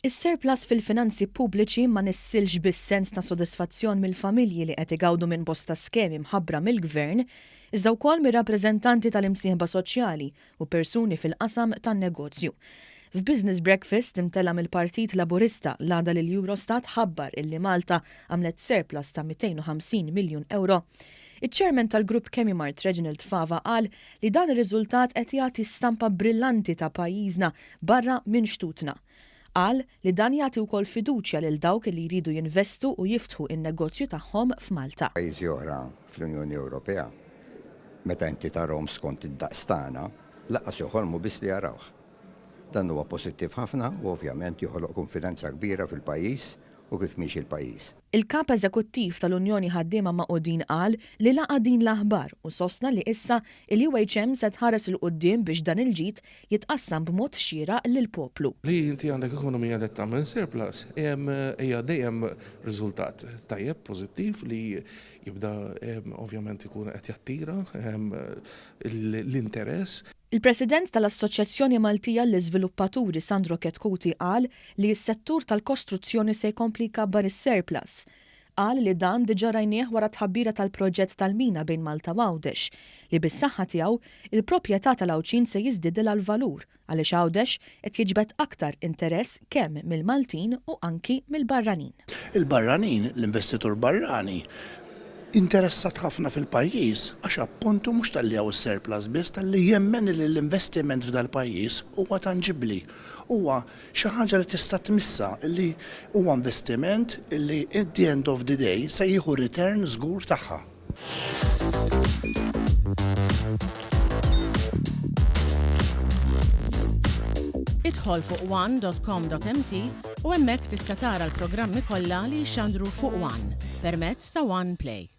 Is-surplus fil-finanzi pubbliċi ma nissilx biss sens ta' sodisfazzjon mill-familji li qed igawdu minn bosta skemi mħabbra mill-Gvern, iżda wkoll mir-rappreżentanti tal-imsieħba soċjali u persuni fil-qasam tan-negozju. F'Business Breakfast imtella' mill-Partit Laburista l-għada li l-Eurostat ħabbar illi Malta għamlet surplus ta' 250 miljun ewro, iċ-Chairman tal-Grupp Chemimart Reginald Fava qal li dan ir-riżultat qed jagħti stampa brillanti ta' pajjiżna barra minn xtutna. Qal li dan jagħti wkoll fiduċja lil dawk li jridu jinvestu u jiftħu n-negozju tagħhom f'Malta. Pajjiżi oħra fl-Unjoni Ewropea, meta inti tarahom skont id-daqs tagħna, lanqas joħolmu biss li jarawh. Dan huwa pożittiv ħafna u ovvjament joħloq kunfidenza kbira fil-pajjiż u kif miexi l-pajjiż. Il-Kap Eżekuttiv tal-Unjoni Ħaddiema Magħqudin qal li laqa' din l-aħbar u sostna li issa il-UHM se tħares 'il quddiem biex dan il-ġid jitqassam b'mod xieraq lill-poplu. Li inti għandek ekonomija li qed tagħmel surplus hija dejjem riżultat tajjeb, pożittiv li jibda ovvjament ikun qed jattira l-interess. Il-President tal-Assoċjazzjoni Maltija għall-Iżviluppaturi Sandro Chetcuti qal li s-settur tal-kostruzzjoni se jkompli jkabbar is-surplus. Qal li dan diġà rajnieh wara t-tħabbira tal-proġett tal-mina bejn Malta u Għawdex, li bis-saħħa tiegħu, il-proprjetà tal-Għawdxin se jiżdidilha l-valur għaliex Għawdex qed jiġbed aktar interess kemm mill-Maltin u anki mill-barranin. Il-barranin, l-investitur barrani, interessat ħafna fil-pajjiż għax appuntu mhux talli hawn is-surplus biss, talli jemmen li l-investiment f'dal-pajjiż huwa tanġibbli, huwa xi ħaġa li tista' tmissha, li huwa investiment li at the end of the day se jieħu return żgur tagħha. Idħol fuq one dot com dot mt u hemmhekk tista' tara l-programmi kollha li jixxandru fuq one permezz ta' One Play.